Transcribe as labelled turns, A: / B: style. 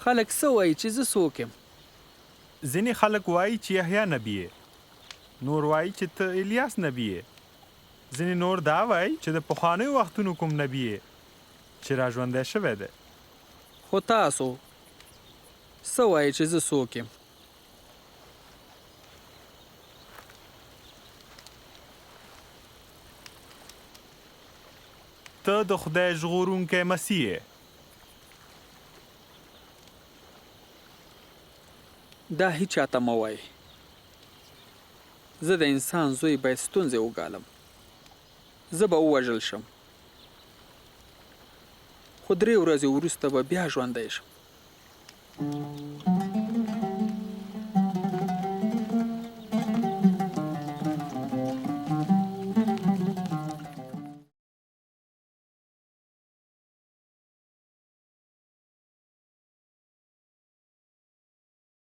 A: خلک څه وایي چې زه څوک یم؟
B: ځینې خلک وایي چې یحیی نبي یې، نور وایي چې ته الیاس نبي یې، ځینې نور دا وایي چې د پخوانیو وختونو کوم نبي یې چې راژوندی شوی دی.
A: خو تاسو څه وایئ چې زه څوک یم؟
B: ته د خدای ژغورونکی مسیح یې.
A: دا هیچا ته مه وایئ. زه د انسان زوی باید ستونزې وګالم. زه به ووژل شم، خو درې ورځې وروسته به بیا ژوندی شم.